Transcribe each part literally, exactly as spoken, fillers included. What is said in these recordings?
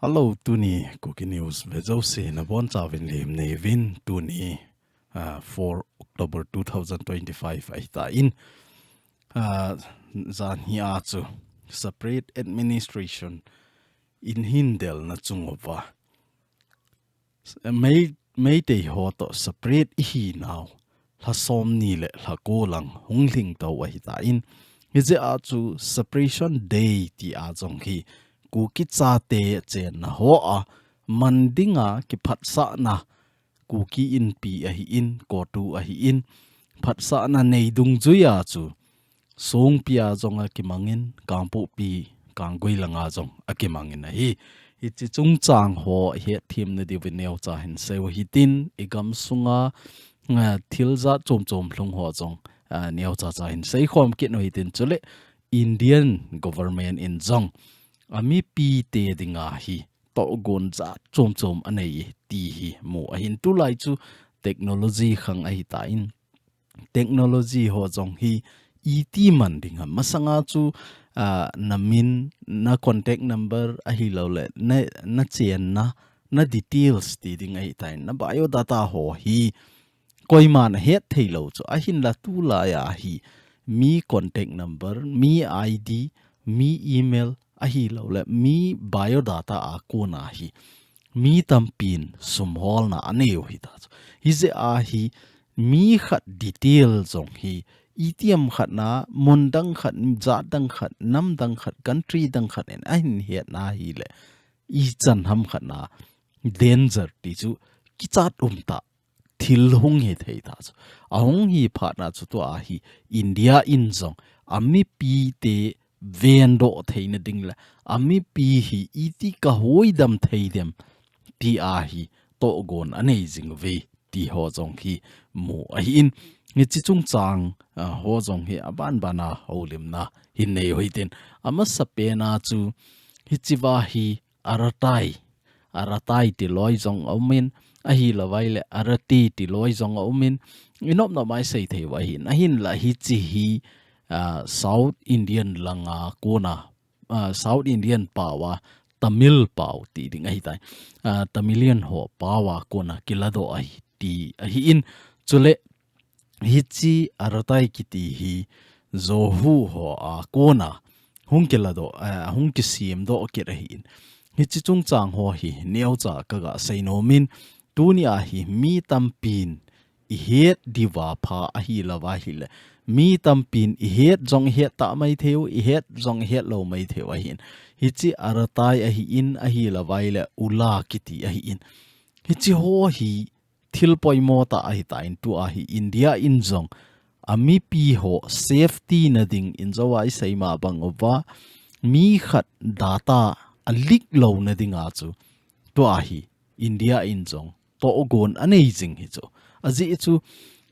Hello, tuni Kuki News ve jouse nabonchauvin lemna neiyuvin, tuni, ah, four October two thousand twenty-five ahitan, ah, janhi a chu separate administration in hindelna chung uva Mei, Meitei ho toh separate ihinau lha somni le lha ko lang hung lhingtou ahitan, hijeh a chu Separation Day tia jong hi Kuki chate chenna hoa man dinga kiphatsahna, Kuki Inpi ahin, CoTU ahin, phatsahna nei dungjuia chu Songpi a jong akimangin, Kangpokpi, Kanggui langa jong akimangin ahi. Hiche chungchang ho hetthem nadiuvin neocha hin seiu hitin, igam sunga, ah, thil jat chom chom lhung ho jong, ah, neocha cha hin seikhom kit u hitin, chule Indian government in jong amipite dinga hi tohgon jat chom chom anei ti hi mu ahin, tulai chu technology khang ahitan, technology ho jong hi iti man ding ham. Masanga chu, ah, namin, na contact number ahilouleh, na, na chenna, na details ti ding ahitan, na biodata ho hi koiman ahet theilou chu. Ahinla tulai a hi mi contact number, mi I D, mi email, ahilouleh mi biodata a kona hi mi tampin sumholna aneiu hita chu. Hijeh a hi mi khat detail jong hi itiham khat na, mun dang khat, jat dang khat, nam dang khat, country dang khat in ahin hetna hileh ichan ham khat na danger ti chu kichat umtah thil hung hithei ta chu. Ahung hi phat na chu tua hi India in jong amipite vendoh theina ding le amipi hi iti kahuidam thei dem tia hi tohgon anei jing uve ti ho jong hi mu ahin, hiche chungchang, ah, ho jong hi aban bana houlimna hin neiu hitin, amasapen a chu hichea hi Aratai, Aratai tiloi jong aumin, ahilouvai le Arati tiloi jong aumin, inop nop mai sei thei uva hin, ahinla hiche hi, ah, South Indian langa kona, ah, South Indian pao a, Tamil pao ti ding ahitai. Ah, Tamilian ho pao a kona kiladoh ahi ti ahin, chule hiche Aratai kiti hi Zoho ho a kona hung kiladoh, eh, hung kisemdoh kit ahin. Hiche chungchang ho hi neocha kaga seinom in, tuni a hi mi tampin ihet diuva pha ahilouva hileh, mi tampin ihet jong ihet tah mai theiu, ihet jong ihet lou mai theiu ahin. Hiche Aratai ahin, ahilouvai le Ula kiti ahin. Hiche ho hi thil poimo tah ahitan, tua hi India in jong amipi ho safety na ding in, joh a isei ma bang uva mi khat data a leak louna dinga chu tua hi India in jong tohgon anei jing hi chu. Ajeh chu,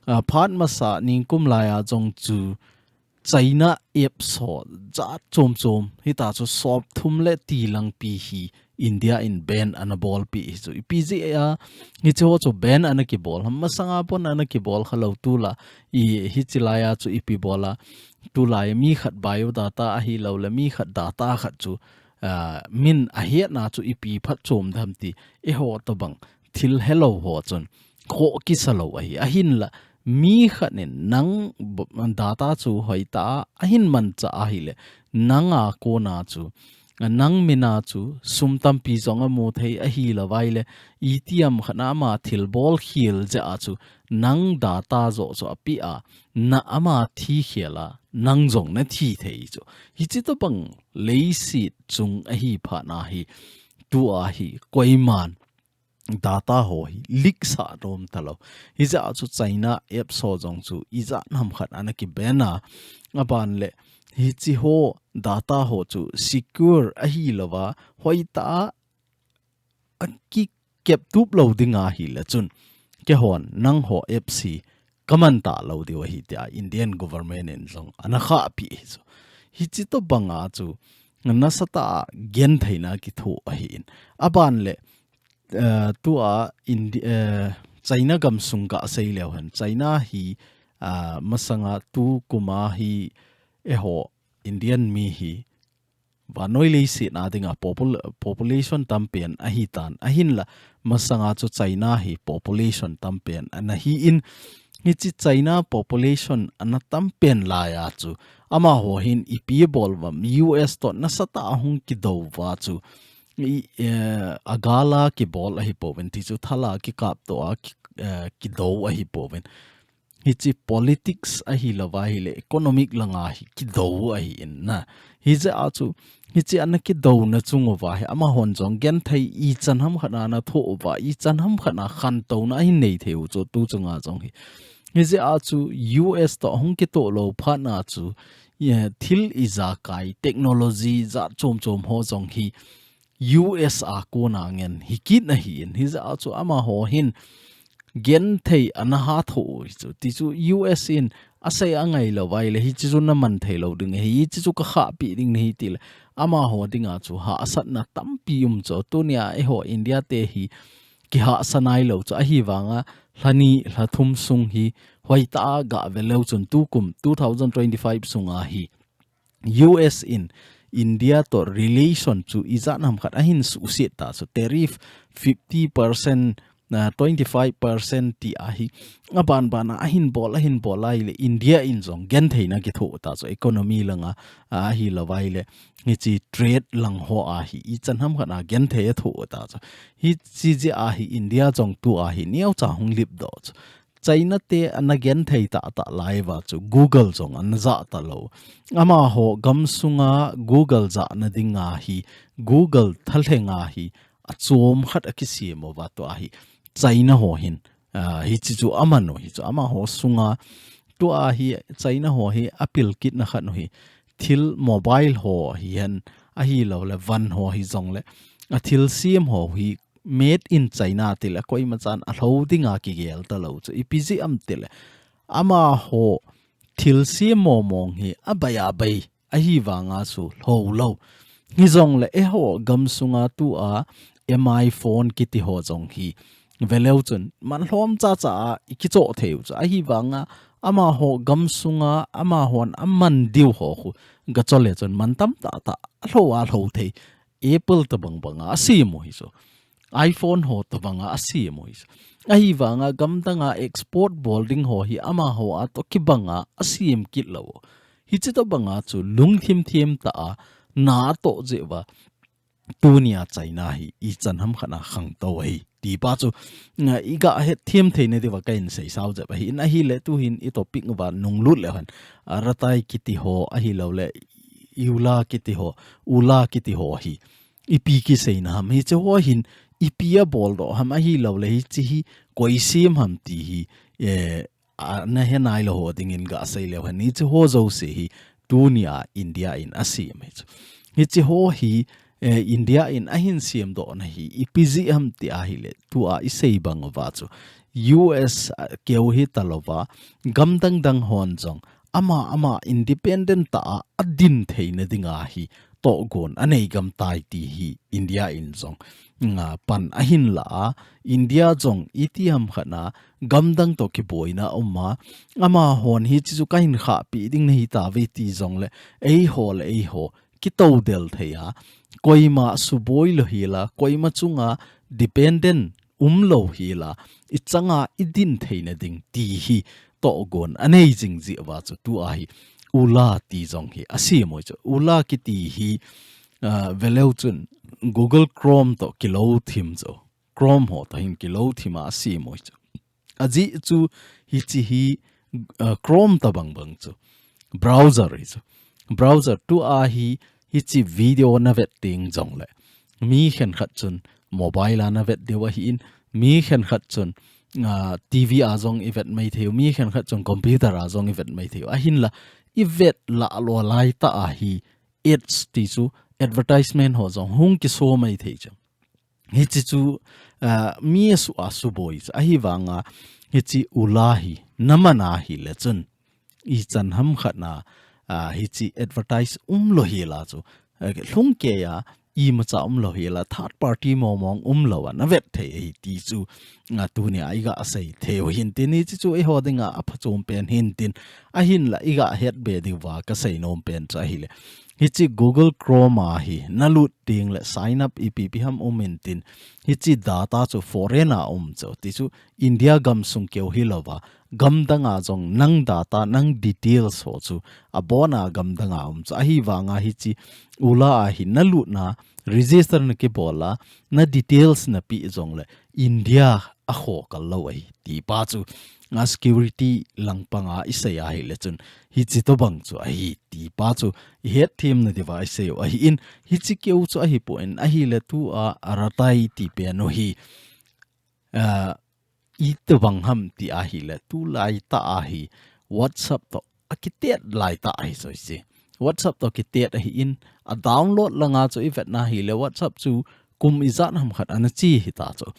ah, phat masa ningkum laiya jong chu China apps ho jat chom chom, hita chu somthum le tilangpi hi India in ban ana bolpeh hi chu. Ipi jeh a hiche ho chu ban ana kibol ham, masanga pon ana kibol khalou, tulai hiche laiya chu ipi bol a, tulai mi khat biodata ahilouleh mi khat data khat chu, ah, min ahetna chu ipi phatchom dem ti, eiho tobang thil helou ho chun khoh kisa lou ahi. Ahinla mi khat in nang b-, data chu hoitah a ahin manchah ahileh, nanga kona chu, nang mina chu sum tampi jong amu thei, ahilouvai le itiham khat na ama thilbol khel jeh a chu nang data joh chu apeh a, na ama thi khel a, nang jong nathi thei chu. Hiche tobang leiset chung ahi phat na hi, tua hi koiman data ho hi leak sah nom talou. Hijeh a chu China apps ho jong chu ijat ham khat ana kiban a, aban le hiche ho data ho chu secure ahilouva, hoitah a akikeptup lou ding ahileh chun, keihon nangho apps hi kaman talou diu ahi tia Indian government in jong ana khahpeh hi chu. Hiche tobang a chu nasatah a gentheina kithoh ahin. Aban le, eh, tua Indi-, eh, China gamsung kasei leu hen, China hi, ah, masanga tukum a hi eiho Indian mi hi vannoi leiset a dinga popul-, population tampen ahitan. Ahinla, masanga chu China hi population tampen ana hi in, hiche China population ana tampen laiya chu, amaho hin ipi bol uvam, U S toh nasatah a hung kidou uva chu, i, eh, agala kibol ahipouvin, ti chu thala kikap toh a ki, eh, kidou ahipouvin. Hiche politics ahilouva ahile economic langa hi kidou ahi in na. Hijeh a chu, hiche ana kidouna chung uva hi, amahon jong genthei ichan hamkhat ana thoh uva, ichan hamkhat a khantouna ahin nei thei u chu tu chunga jong hi. Hijeh a chu U S toh hung kitoh lou phat na chu, eh, thil ijakai, technology jat chom chom ho jong hi, U S a kona ngen hi kit na hi in, hijeh a chu amaho hin genthei ana hathoh u hi chu. Ti chu U S in asei angai louva ahile, hiche chu naman thei lou ding ahi, hiche chu kakhahpi ding nahi tile, amaho dinga chu hahsatna tampi um chu. Tunia eiho India te hi kihahsa nailou chu. Ahivanga lha ni, lha thum sung hi hoitah a gah ve leu chun tukum two thousand twenty-five sunga hi U S in India toh relation chu ijat ham khat ahin suhset ta chu, tariff fifty percent, ah, twenty-five percent ti ahi. Aban ban a ahin bol, ahin bol ahile India in jong genthei na kithoh ta chu, economy langa, ah, ahilouva ahile hiche trade lang ho a hi ichan ham khat a genthei athoh ta chu. Hiche jeh a hi India jong tua hi neocha hung lip doh chu. China te ana genthei tahtah lai uva chu Google jong ana jah talou. Amaho gamsunga Google jahna dinga hi, Google thalhenga hi achom khat akisem uva tua hi China ho hin, ah, hiche chu aman u hi chu. Amaho sunga tua hi China ho hi apil kitna khat u hi, thil mobile ho hihen, ahilouleh van ho hijongle, athil sem ho hi made in China tile koima chan alhou dinga kigel talou chu. Ipi jeh ham tile, amaho thil sem momong hi abai abai, ahivanga chu lhou lou. Hijongle eiho gamsunga tua M I phone kiti ho jong hi veleu chun man lhom chacha a ikichoh thei u chu. Ahivanga amaho gamsunga amahon aman diu ho khu gachole chun man tam tahtah alhou a lhou thei. Apple tabang banga asem u hi chu. iPhone ho tabanga asem u hi chu. Ahivanga gamdanga export bol ding ho hi amaho a toh kibanga asem kit lou. Hiche tobanga chu lungthim thim tah a natoh jeh uva tunia China hi ichan ham khat a khangtou ahi. Tipa chu, ah, igah hetthem theina diuva kahin seisao jep ahi. In ahile tuhin i topic uva nunglut leu hen, ah, Ratai kiti ho ahilouleh, Ula kiti ho, Ula kiti ho hi ipi kiseina ham, hiche ho hin ipi abol doh ham, ahilouleh hiche hi koi sem ham ti hi, eh, ana he nailou ho dingin gasei leu hen, hiche ho jouse hi tunia India in asem hi chu. Hiche ho hi, eh, India in ahin sem dohna hi ipi jeh ham ti ahile, tua isei bang uva chu U S, ah, keu hitalouva, gam dang dang hon jong ama, ama independent tah a adin theina dinga hi tohgon anei gam tai ti hi India in jong, nga, pan ahin la a, India jong iti ham khat a gamdang toh kiboina aum a, amahon hiche chu kahin khahpi ding nahi tauve ti jongle, eiho le eiho kitoudel thei a, koima suboi lou hel a, koima chunga dependent umlou hel a, ichanga idin theina ding ti hi tohgon anei jing jeh uva chu tua hi Ula ti jong hi asem u hi chu. Ula kiti hi, ah, veleu chun Google Chrome toh kilou thim chu. Chrome ho toh hin kilou thim a asem u hi chu. Ajeh chu hiche hi, ah, Chrome tabang bang chu. Browser hi chu. Browser tua hi hiche video navet ding jongle, mi khenkhat chun mobile a navet diu ahin, mi khenkhat chun, ah, T V a jong ivet mai thei u, mi khenkhat chun computer a jong ivet mai thei u. Ahinla, ivet lah lou laitah a hi ads ti chu, advertisement ho jong hung kiso mai thei chu. Hiche chu, ah, mi asuh a suboi chu. Ahivanga hiche Ula hi naman ahile chun, ichan ham khat a, ah, hiche advertise umlou hel a chu, ah, lhung kei a, imacha umlou hel a, third party momong umlou a navet thei ahi ti chu, a, tunia iga sei thei u hintin, hiche chu eiho dinga aphachom pen hintin, ahinla iga het be diuva kasei nom pen chu ahile, hiche Google Chrome a hi nalut ding le sign up ipi ipi ham um intin, hiche data chu foreign a um chu, ti chu India gamsung keu hilouva, gamdanga jong nang data, nang details ho chu abona gamdanga um chu. Ahivanga hiche Ola a hi nalutna register nakibol a, na details napeh jongle India a khokal lou ahi, ti pa chu. A security langpanga isei ahile chun, hiche tobang chu ahi, ti pa chu ihet themna diuva isei u ahin, hiche keu chu ahipon, ahile tua Aratai ti pen u hi, a, itobang ham ti ahile, tulai tah a hi WhatsApp toh akitet lai tah ahi chu hiche. WhatsApp toh kitet ahin, a download langa chu ivetna hile, WhatsApp chu kum ijat ham khat ana che hita chu.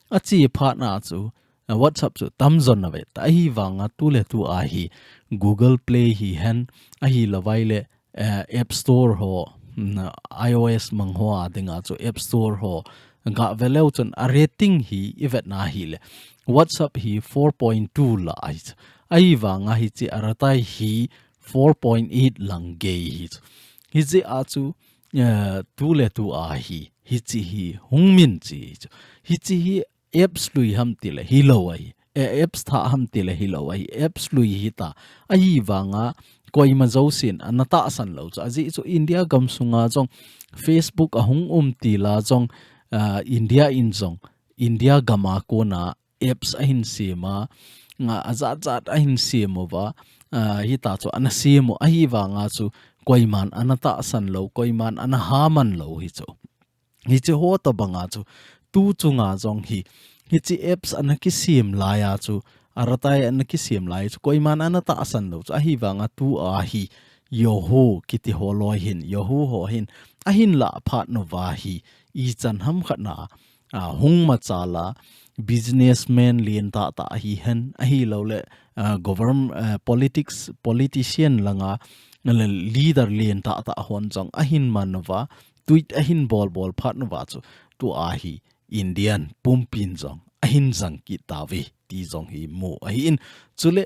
Ache phatna chu, a, WhatsApp chu tamjon ave ta, ahivanga tuletua hi Google Play hihen, ahilouva ile, eh, App Store ho, mm, iOS mang ho a dinga chu App Store ho, gave leu chun a rating hi ivetna hile, WhatsApp hi four point two la ahi chu. Ahivanga hiche Aratai hi four point eight lang gei hi chu. Hiche a chu, eh, tuletua hi, hiche hi hung min che hi chu. Hiche hi apps lui ham tile hilou ahi. Eh, apps thah ham tile hilou ahi. Apps lui hita. Ahivanga koima jousen ana tahsan lou chu. Ajeh chu India gamsunga jong Facebook ahung um tila jong, a, India in jong, India gama kona apps ahin sem a, a, ajat jat ahin sem uva, a, hita chu ana sem u, ahivanga chu koiman ana tahsan lou, koiman ana haman lou hi chu. Hiche ho tobanga chu, tu chunga jong hi, hiche apps ana kisem laiya chu, Aratai ana kisem lai chu, koiman ana tahsan lou chu, ahivanga tua hi, Yahoo kiti ho loi hin, Yahoo ho hin, ahin lah phat uva hi, ichan ham khat na, a, hung machal a, businessman lentah tah hihen, ahilouleh, a, government, a, politics, politician langa, le leader lentah tah hon jong ahin man uva, tweet ahin bol bol phat uva chu, tua hi Indian pumpin jong ahin jang kit tauve ti jong hi mu ahin. Chule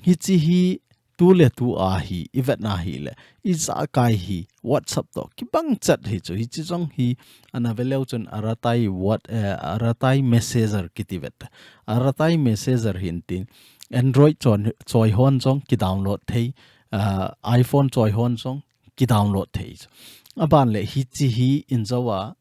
hiche hi tuletua hi ivetna hile, ijakai hi WhatsApp toh kibang chat hi chu, hiche jong hi ana ve leu chun Aratai what, eh, Aratai Messenger kiti vet. Aratai Messenger hintin Android chon, choi hon jong kidownload thei, ah, iPhone choi hon jong kidownload thei chu. Aban le hiche hi injou a,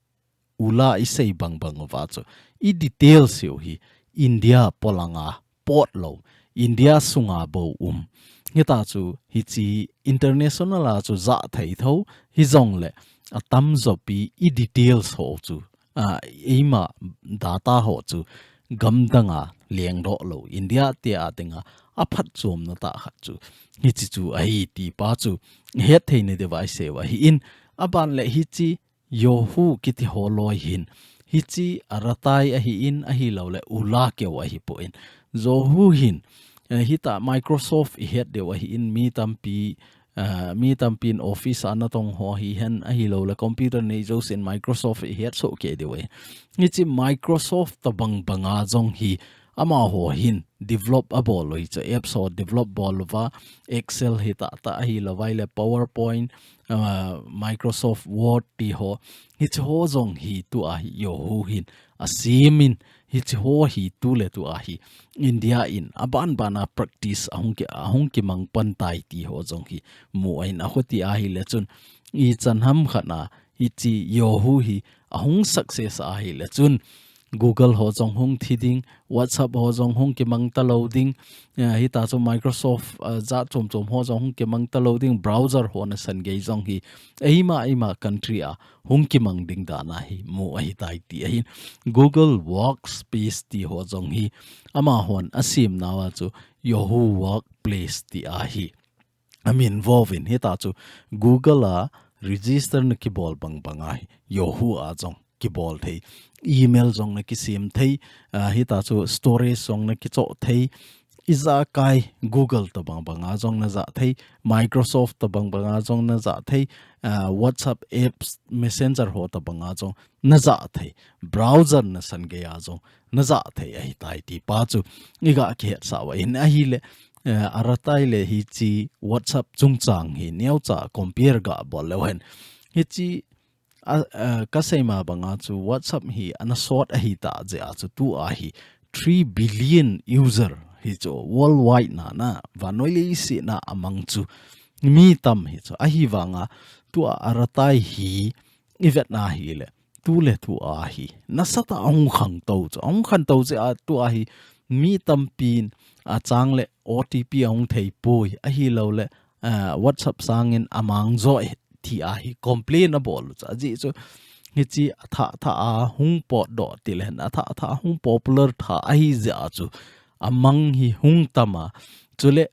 Ola isei bang bang uva chu, i details u hi India polanga pot lou, India sunga bou um. Hita chu hiche international a chu ja thei tho, hijongle atamjo pi i details ho chu, a, eima data ho chu gamdanga lengdoh lou, India te a dinga aphatchomna tah khat chu hiche chu ahi ti pa chu het theina diuva isei u ahin, aban le hiche Yahoo kiti ho loi hin, hiche Aratai ahin, ahilouleh Ola keu ahipon. Yahoo hin, eh, hita Microsoft ihet diu ahin, mi tampi, eh, mi tampin office a natong ho hihen, ahilouleh computer nei jousen Microsoft ihet soh kei diu ahi. Hiche Microsoft tobang banga jong hi, amaho hin develop abol u hi chu, apps ho develop bol uva, Excel hitah tah ahilouva ile PowerPoint, ah, Microsoft Word ti ho, hiche ho jong hi tua hi Yahoo hin asemin, hiche ho hi tuletua hi India in aban bana practice ahung ki, ahung kimang pan tai ti ho jong hi mu ahin, akhuti ahile chun ichan ham khat na hiche Yahoo hi ahung success ahile chun Google ho jong hung thi ding, WhatsApp ho jong hung kimang talou ding, eh, hita chu Microsoft, eh, jat chom chom ho jong hung kimang talou ding, browser ho nasan gei jong hi eima eima country a hung kimang ding dan ahi mu ahitai ti ahin. Google Workspace ti ho jong hi amahon asemnauva chu Yahoo Workplace ti ahi. Amin vovin hita chu Google a register na kibol bang bang ahi, Yahoo a jong kibol thei, email jong na kisem thei, ah, hita chu storage jong na kichoh thei, ijakai Google tabang banga jong najah thei, Microsoft tabang banga jong najah thei, ah, WhatsApp apps, Messenger ho tabanga jong najah thei, browser nasan geiya jong najah thei ahitai ti pa chu iga kihetsah uva ahin ahile, eh, aratai le hiche WhatsApp chungchang hi neocha compare gabol leu hen. Hiche a, a, kasei ma banga chu WhatsApp hi ana sot ahitah jeh a chu tua hi three billion user hi chu worldwide na na vannoi leiset na amang chu mi tam hi chu ahivanga tua aratai hi ivet na hile tu le tu a hi nasatah a hung khangtou chu, a hung khangtou jeh a tua hi mi tampin achang le O T P ahung thei poi ahilou le, ah, WhatsApp sangin amang jo e ti a hi complain abol u chu ajeh chu hiche athah thah a hung potdoh til hen athah thah a hung popular tha ahi jeh a chu amang hi hung tam a chule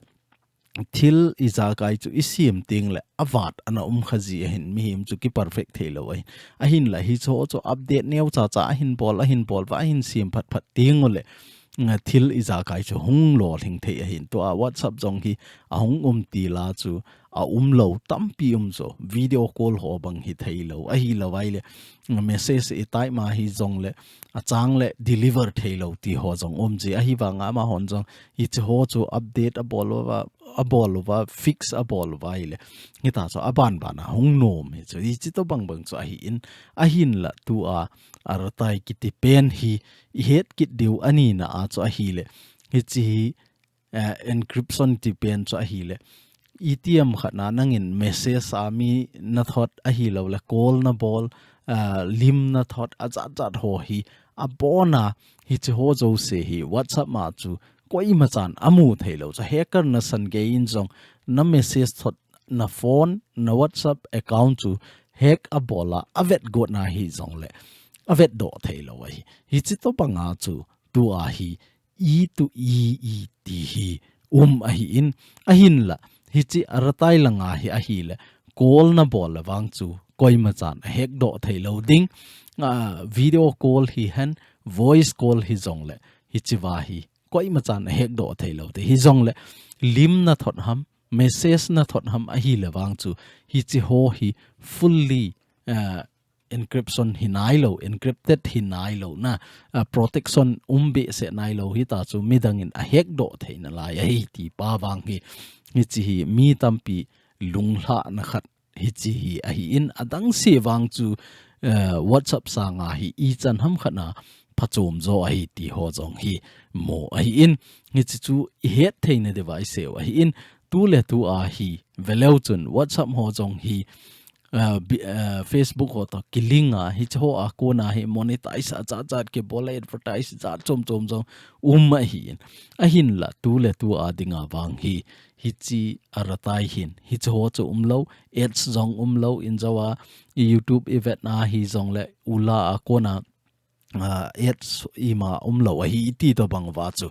thil ijakai chu isem teng le avat ana um kha ji ahin mihem chu kiperfect thei lou ahin. Ahinla hiche ho chu update neocha cha ahin bol, ahin bol uva, ahin sem phat phat teng ule, nga thil ijakai chu hung lolhing thei ahin. Tua WhatsApp jong hi ahung um til a chu aum lou tampi um chu. Video call ho bang hi thei lou. Ahilou vai le, nga message i type ma hi jong le, achang le deliver thei lou ti ho jong um ji. Ahivanga amahon jong hiche ho chu update abol uva, abol uva, fix abol uva ahile. Hitia chu aban ban a hung nom hi chu. Hiche tobang bang chu ahin, ahinla tua, aratai kiti pen hi, ihet kit diu ani na a chu ahile. Hiche hi, eh, encryption ti pen chu ahile. Itiham khat na nangin message a mi nathot ahilou le call nabol, ah, lim nathot ajat jat ho hi. Abon a hiche ho jouse hi WhatsApp ma chu koima chan amu thei lou chu. Hacker nasan gei in jong na message thot na phone, na WhatsApp account chu hack abol a, avet got na hi jong le, avet doh thei lou ahi. Hiche tobang a chu tua hi, i tu i i ti hi, um ahin, ahinla, hiche aratai langa hi ahile, call nabol le vang chu, koima chan a hack doh thei lou ding, ah, video call hi hen, voice call hi jong le, hiche va hi, koima chan a hack doh thei lou te hi jong le, lim nathot ham, message nathot ham ahile vang chu, hiche ho hi fully, ah, encryption hi nailou, encrypted hi nailou na, ah, protection um behseh nailou hita chu midang in a hack doh thei nalai ahi ti pa vang hi, hiche hi mi tampi lunglhahna khat hiche hi ahin adang se vang chu, eh, WhatsApp sanga hi ichan ham khat na phachom jo ahi ti ho jong hi mu ahin hiche chu ihet thei nadiuva isei u ahin tu le tu a hi veleu chun WhatsApp ho jong hi, eh, bi-, eh, Facebook ho to kilink a hiche ho a kona hi monetize ajat jat kibol a advertise jat chom chom jong um ahin ahinla tu le tu a dinga vang hi hiche aratai hin, hiche ho chu umlou, ads jong umlou, injou a, i YouTube i vet na hi jong le, ula a kona, ah, ads ima umlou ahi, iti tobang uva chu.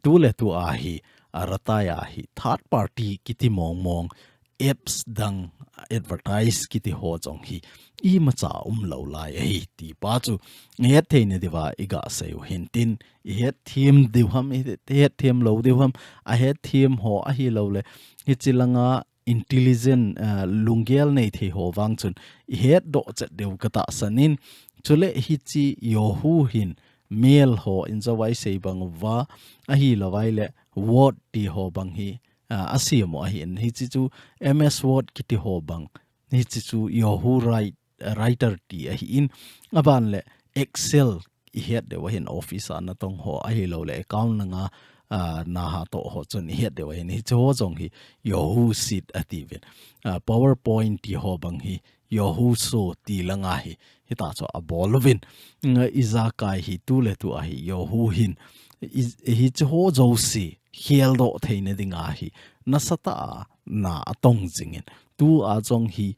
Tu le tu a hi, aratai a hi, third party kiti mong mong, apps dang advertise kiti ho jong hi, imacha umlou lai ahi, ti pa chu. Ihet thei nadiuva, iga sei u hintin, ihet them diu ham, ihet them lou diu ham, ahet them ho ahilou le, hiche langa intelligent, ah, lunggel nei thei ho vang chun ihet doh chet diu katahsan in, chule hiche Yahoo hin mail ho injou a isei bang uva ahilou vai le Word ti ho bang hi, ah, asem u ahin hiche chu M S Word kiti ho bang hiche chu Yahoo Write-, Writer ti ahin aban le Excel ihet diu ahin office a natong ho ahilou le account langa, ah, naha to ho chun ihet diu ahin hiche ho jong hi Yahoo Sheet atiuvin. Ah, PowerPoint ti ho bang hi Yahoo Show ti langa hi hita chu abol uvin. Nga ijakai hi tu le tu a hi Yahoo hin i, hiche ho jouse khel doh thei nading a hi nasatah a na atong jingin. Tu a jong hi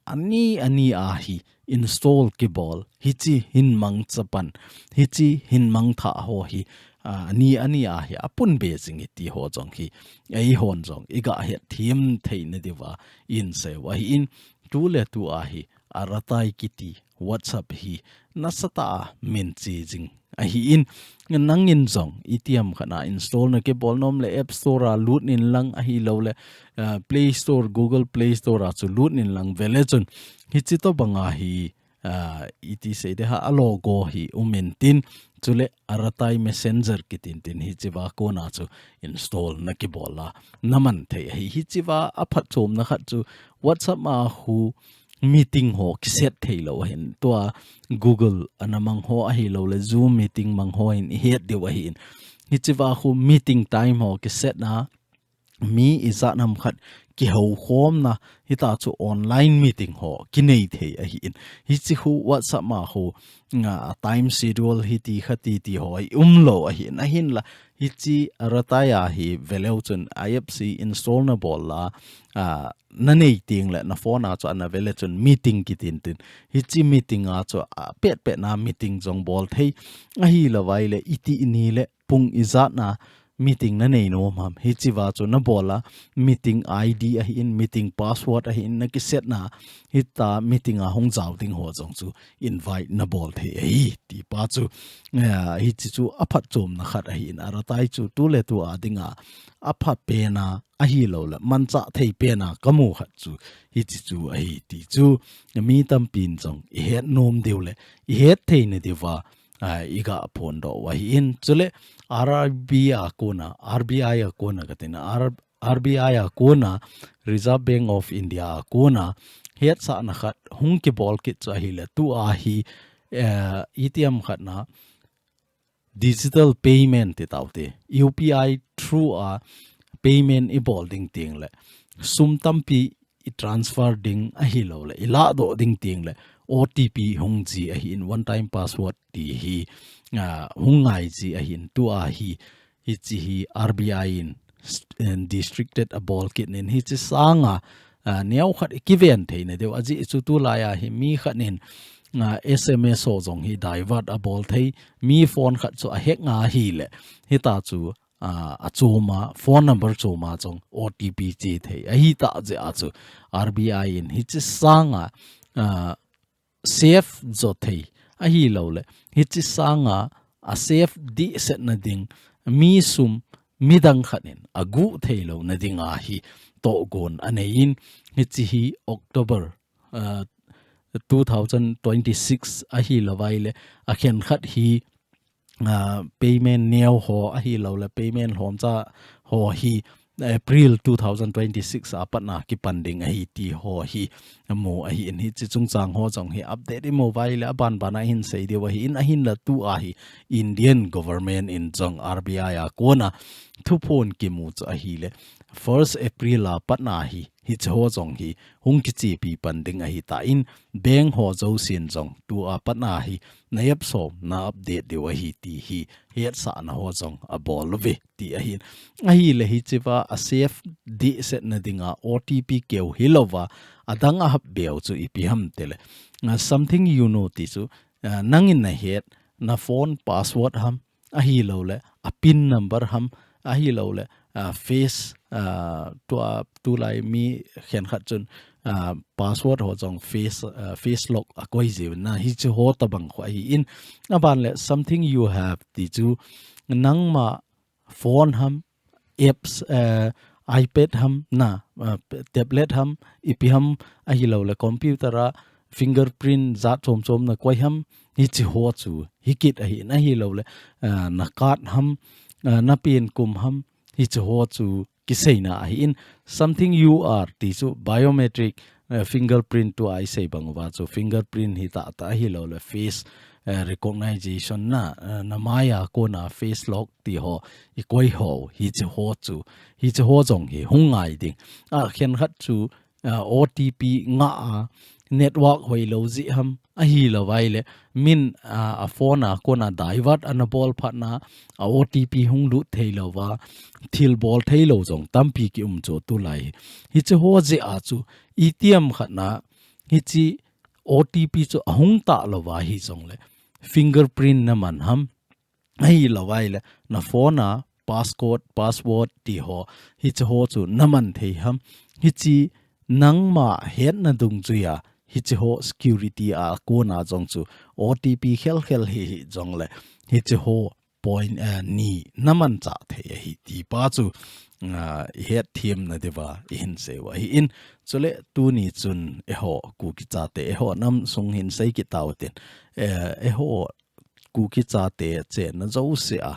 ani ani a hi install kibol, hiche hin mangcha pan, hiche hin mangthah ho hi, ah, ani ani a hi apun be jing e ti ho jong hi, eihon jong iga het them thei nadiuva isei u ahin, tu le tu a hi, Aratai kiti WhatsApp hi nasatah a min che jing ahin, nangin jong itiham khat a install na kibol nom le App Store a lut in lang ahilou le, ah, Play Store, Google Play Store a chu lut in lang vele chun hichi tobang a hi, ah, iti sei de ha, a logo hi um intin, chule Aratai Messenger kitin tin hichiva kona chu install na kibol a naman thei ahi. Hichiva a phatchomna khat chu WhatsApp a khu meeting ho kiset thei lou ahin. Tua Google ana mang ho ahilou le Zoom meeting mang ho in ihet diu ahin. Hichiva khu meeting time ho kiset na mi ijat ham khat kihoukhomna hita chu online meeting ho kinei thei ahin. Hichi khu WhatsApp ma khu nga time schedule hiti khati ti ho i um lou ahin. Ahinla hichi Aratai a hi veleu chun I F C install na bol la, ah, na nei ting le na phone a chu ana vele chun meeting kitin tin. Hichi meeting a chu a pet pet na meeting jong bol thei. Ahilou vai le iti ini le pung ijat na meeting na nei nom ham. Hichiva chu na bol a meeting I D ahin, meeting password ahin, na kiset na hita meeting a hung jao ding ho jong chu invite na bol thei ahi. Tipa chu, eh, hichi chu a phatchomna khat ahin, Aratai chu tu le tu a dinga a phat pen a ahilou le manchah thei pen a ka mu khat chu hichi chu ahi ti chu mi tampin jong ihet nom diu le ihet thei na diuva, ah, iga phondoh u ahin. Chule R R B a kona, R B I a kona katina, R-, R B I a kona, Reserve Bank of India a kona hetsahna khat hung kibol kit chu ahile tu a hi, eh, itiham khat na digital payment ti tau te, U P I through a payment i bol ding ting le sum tampi i transfer ding ahilou le i ladoh ding ting le O T P hung ji ahin, one time password ti hi, ah, hung ngai ji ahin. Tu a hi, hichi hi R B I in st-, in district a bol kit nin hichi sanga, ah, neo khat i kiven thei na diu aji chu tu lai a hi mi khat nin, ah, S M S ho jong hi divert a bol thei, mi phone khat chu a hack nga hi le hita chu, ah, a choma, phone number choma jong O T P che thei ahi ta je a chu R B I in hichi sanga, ah, save jo thei ahilou le hichi sanga a save dih set na ding mi sum midang khat in a guh thei lou na ding a hi tohgon a nei in hichi hi October, ah, two thousand twenty-six ahilou vai le a khen khat hi ah, payment neo ho ahilou le payment lhomcha ho hi April two thousand twenty-six a pat na kipan ding ahi ti ho hi mu ahin. Hichi chungchang ho jong hi update i mu vai le aban ban a hin sei diu ahin, ahinla tu a hi Indian government in jong R B I a kona thuphon kimu chu ahile first April a pat na hi hichi ho jong hi hung kichepi pan ding ahi ta in, bank ho jousen jong tu a pat na hi na app som na update diu ahi ti hi hetsahna ho jong a bol uve ti ahin. Ahile hichiva a save dih set na dinga O T P keu hilouva adang a hap beu chu ipi ham tile, ah, something you know ti chu, ah, nangin na het na phone password ham, ahilou le a pin number ham, ahilou le, ah, face, ah, tua, tulai mi khen khat chun, ah, password ho jong face, ah, face lock a koi jiu na hichi ho tabang khu ahin. Aban le something you have ti chu nangma phone ham, apps, eh, iPad ham na, ah, tablet ham, ipi ham ahilou le computer a fingerprint jat chom chom na koi ham, hichi ho chu hi kit ahin, ahilou le, ah, na card ham, ah, na pin kum ham, hichi ho chu kiseina ahin. Something you are ti chu biometric, eh, fingerprint tu a i sei bang uva chu fingerprint hi ta ta ahilou le face, eh, recognition na, eh, na mai a kona face lock ti ho i koi ho hichi ho chu, hichi ho jong hi hung ngai ding. A khen khat chu, ah, O T P nga a network hoilou ji ham ahilou vai le min, ah, a phone a kona divert ana bol phat na a O T P hung lut thei louva thil bol thei lou jong tampi ki um chu tulai hi. Hichi ho je a chu itiham khat na hichi O T P chu ahung ta louva hi jong le fingerprint na man ham, ahilou vai le na phone a passcode, password ti ho, hichi ho chu na man thei ham, hichi nangma hetna dungjuia hichi ho security a kona jong chu O T P khel khel hi hi jong le hichi ho point, eh, ni naman cha thei ahi ti pa chu, ah, i het thiam na diva i hin sei u ahi in. Chule tuni chun eiho Kuki chate eiho nam sung hin sei kit tau tin, eh, eiho Kuki chate chenna jouse a,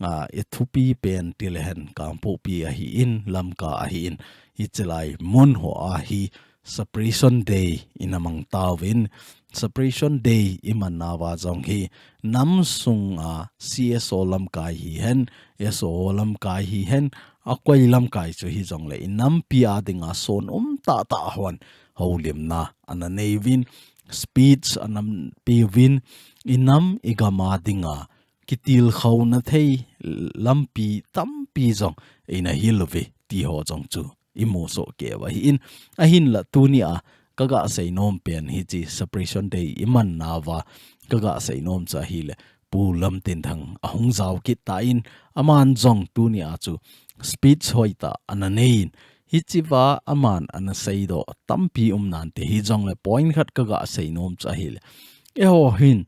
ah, i thupi pen ti le hen Kangpokpi ahi in, Lamka ahi in, hichi lai mun ho a hi Separation Day i na mang tauvin, Separation Day i man nauva jong hi nam sunga C S O lamkai hi hen, S O lamkai hi hen, a koi lamkai chu hi jong le i nampi a dinga son um tah tah hon houlimna ana nei uvin, speech ana pe uvin, i nam i gam a dinga kitilkhouna thei lampi tampi jong eina hil uve ti ho jong chu i mu soh kei u ahi in. Ahin la tuni a ka ga sei nom pen hichi Separation Day i man nauva ka ga sei nom chu ahi le Pu Lamtinthang a hung jao kit ta in, aman jong tuni a chu speech hoi tah ana nei in, hichi va aman ana sei doh tampi um nante hi jong le point khat ka ga sei nom chu ahi le. Eiho hin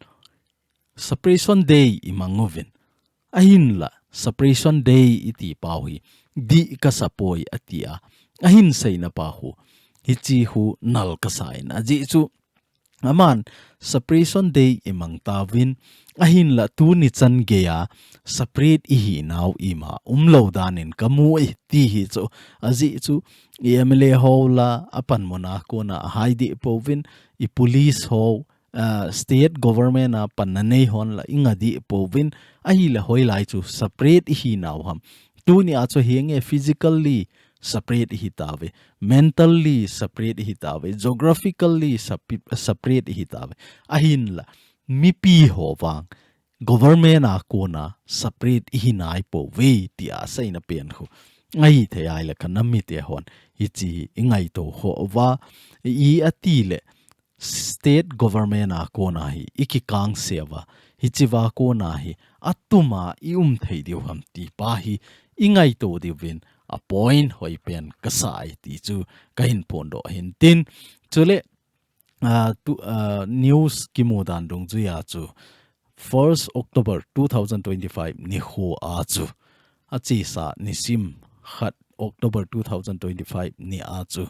Separation Day i mang uvin. Ahin la, Separation Day i ti pau hi, dih ka sa poi a ti a. Ahin seina pa hu, hichi hu nal ka sa in. Ajeh chu, aman, Separation Day i mang tauvin, ahin la tuni chan gei a, separate i hi nau i ma, um lo dan in ka mu i ti hi chu. Ajeh chu, i M L A ho la, a pan mona kona a hai dih pouvin, i police ho, ah, state government a panna nei hon la i nga dih pouvin, ahi le hoilai chu separate i hi nau ham. Tuni a chu hi nge physically separate i hi tauve, mentally separate i hi tauve, geographically sepi-, separate i hi tauve. Ahin la, mipi ho vang, government a kona separate i hi nai pouve, ti a seina pen khu. Ahi thei ai le ka nam mite hon, hichi i ngaito ho va, i a ti le, state government a kona hi i kikang se uva, hichi va kona hi a tuma i um thei diu ham ti pa hi i ngaito diuvin a point hoi pen ka sa ai ti chu ka hin phondoh hin tin. Chule, ah, tu, ah, news kimu dan dungjuia chu first October two thousand twenty-five ni khu a chu, a chesa nisim khat October two thousand twenty-five ni a chu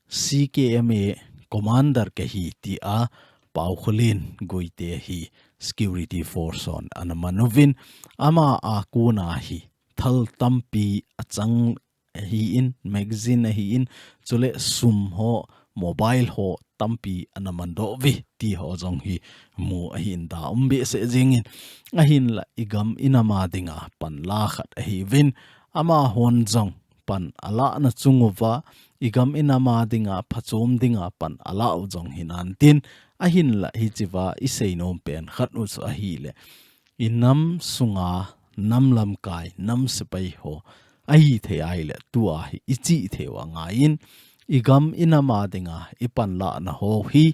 C K M A commander ka hi ti a Paokholen Guite hi security force hon ana man uvin, ama a kona hi thal tampi a chang ahi in, magazine ahi in, chule sum ho, mobile ho tampi ana man doh uve ti ho jong hi mu ahin da um behseh jing in, ahin la i gam i nam a dinga panla khat ahi uvin, ama hon jong pan a lahna chung uva, i gam i nam a dinga phachom dinga pan a la u jong hi nan tin, ahin la hichi va i sei nom pen khat u chu ahi le, i nam sunga nam lamkai, nam sepai ho ahi thei ai le, tua hi i chi thei u a ngai in, i gam i nam a dinga i panlahna ho hi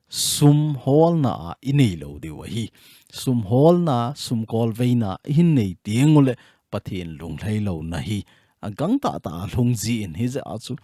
sum holna a i nei lo diu ahi. Sum holna, sum kolveina i hin nei teng u le Pathen lunglhai louna hi a gangtah tah a lhung ji in, hijeh a chu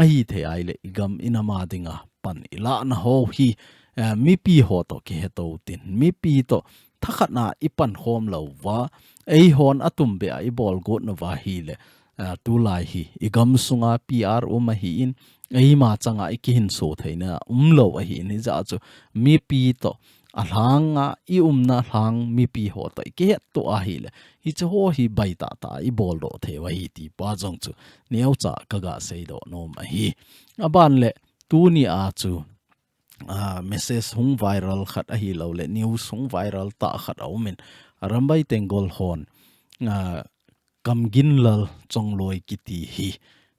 ahi thei ai le i gam i nam a dinga pan i lahna ho hi, eh, mipi ho toh kihe to tin, mipi toh thakhatna i pankhom lo uva, eihon a tumbeh a i bol got nauva hi le, ah, tulai hi i gam sunga P R um ahi in, eima changa i kihinso theina um lo ahi in, hijeh a chu mipi toh a lhanga i umna lhang mipi ho toh i kihet to ahi le, hichi ho hi baitah tah a i bol doh thei u ahi ti pa jong chu neocha ka ga sei doh nom ahi. A ban le tuni a chu, ah, message hung viral khat ahi lo le, news hung viral tah khat a um in, Arambai Tenggol hon, ah, Kamginlal Chongloi kiti hi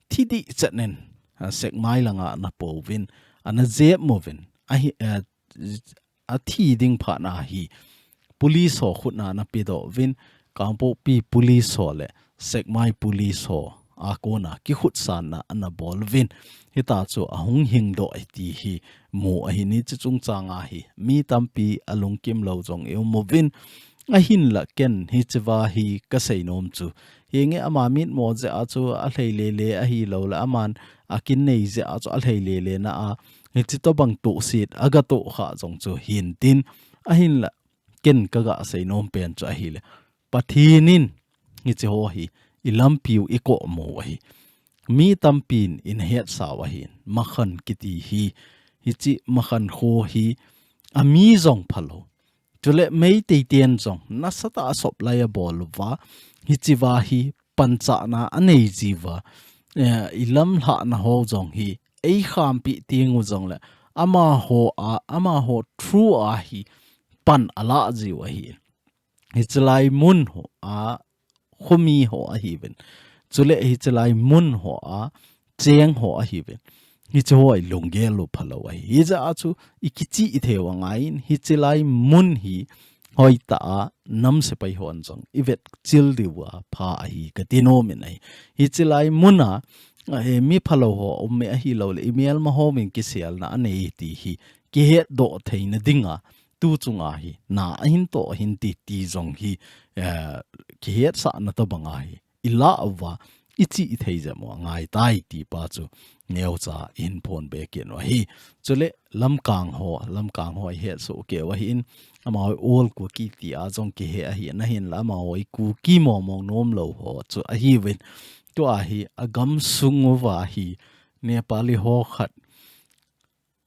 thi dih chet nen, ah, Sekmai langa ana po uvin, ana jep mo uvin, ahi, ah, a thi ding phat na hi, police ho khut na ana pe doh uvin, Kangpokpi police ho le Sekmai police ho a kona kikhutsatna ana bol uvin, hita chu a hung hing doh e ti hi mu ahi ni. Chuche chungchang a hi mi tampi a lungkim lo jong i um uvin, ahin la ken hichi va hi ka sei nom chu, hi nge ama mitmo jeh a chu a lhei le le ahi lo le, aman a kin nei jeh a chu a lhei le le na a, Hichi tobang tohset, aga toh kha jong chu hintin, ahinla, ken kaga seinom pen chu ahile. Pathen in, hichi ho hi, ilampiu ikomo ahi. Mi tampin, inahetsau ahin, Makhan kiti hi, hichi Makhan kho hi, ami jong phalou. Chule Meitei ten jong, nasatah a sop lai abol uva, hichiva hi, panchahna anei jiuva, eh, ilamlhahna ho jong hi, eikhampi teng u jongle, amaho a, amaho through a hi, pan alah jiu ahi. Hichilai mun ho a, khomi ho ahiuvin. Chule hichilai mun ho a, cheng ho ahiuvin. Hichi ho ilunggel u phalou ahi. Hijeh a chu ikichih thei u angaiyin, hichilai mun hi hoitah a nam sepai hon jong ivetchil diu apha ahi kati nomin ahi. Hichilai mun a, eh, mi phalou ho um e ahilouleh, imelma hon kiselna anei ti hi, kihetdoh theina dinga, tu chunga hi, na ahin toh ahin ti ti jong hi, eh, kihetsahna tobang ahi. Ilah uva, ichih thei jep u angaitai ti pa chu, neocha ihin phonbe kit u ahi. Chule, Lamkang ho, Lamkang ho ihetsoh kei u ahin, amaho All Kuki ti a jong kihe ahin, ahinla amaho Kuki mongmong nomlou ho chu ahiuvin. Tua hi, agamsung uva hi, Nepali ho khat,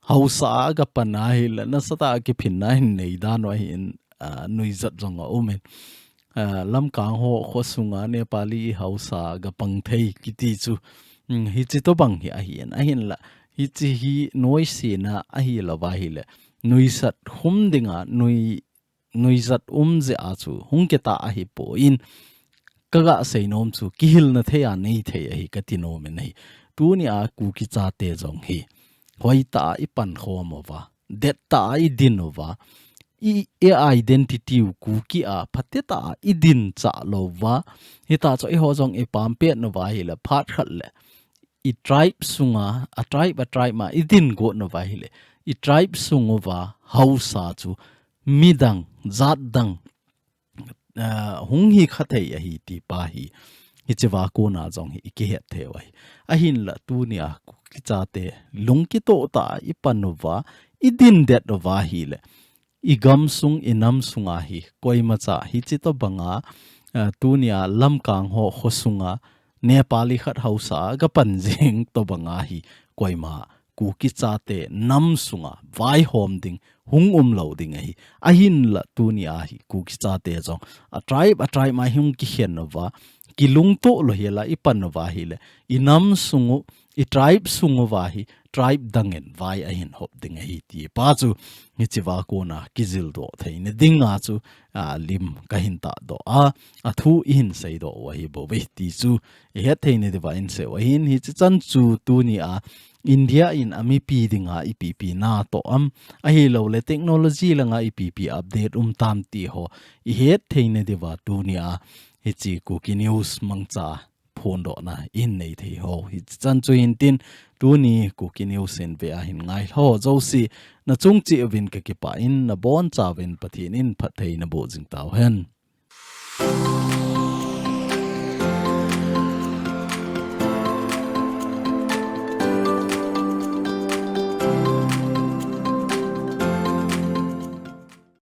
haosa a aga pan ahile, nasatah a kiphinna hin nei dan u ahin, ah, nuijat jong aumin. Ah, Lamkang ho khosunga Nepali haosa aga pang thei kiti chu. Hmm, hichi tobang hi ahin, ahinla. Hichi hi noisena ahilou va ahile. Nuisat khum dinga, nui nuijat um jeh a chu hung kitah ahipon, kaga seinom chu kihilna thei a nei thei ahi kati nomin ahi. Tunia Kuki chate jong hi, hoitah a ipankhom uva, dettah a idin uva, i, i identity u Kuki a phatetah a idin chah lou uva, hitah chu eiho jong ipam pet uva ahile phat khat le, i tribe sunga, a tribe, a tribe ma idin got uva ahile, i tribe sung uva haosa chu midang, jat dang, ah, hung hi kha thei ahi ti pa hi, hichiva kona jong hi ikihet thei u ahi. Ahinla tunia Kuki chate lungkitoh tah a ipan uva, idin det uva ahile, igamsung, inam sunga hi, koimacha hichi tobanga, ah, tunia Lamkang ho khosunga, Nepali khat haosa aga pan jing tobanga hi, koima Kuki chate nam sunga vaihom ding, hung umlou ding ahi. Ahinla tunia hi Kuki chate jong, a tribe, a tribe ma hung kikhen uva, kilungtoh lou hela ipan uva ahile, inam sung u, i tribe sung uva hi, tribe dangin vai ahin hop ding ahi ti pa chu, hichiva kona kijildoh theina dinga chu, ah, lim kahin tahdoh a, athu ihin seidoh u ahi bouve ti chu, ihet theina diuva insei u ahin, hichi chan chu tunia India in amipi dinga ipipi natoh am, ahilouleh technology langa ipipi update um tam ti ho, ihet theina diuva tunia, hichi Kuki News mangcha phondohna ihin nei thei u ahi. Hichi chan chu hintin, tuni Kuki News in ve ahin ngailha ho jouse, nachung cheh uvin kakipah in, nabonchauvin Pathen in phatthei naboh jing tauhen.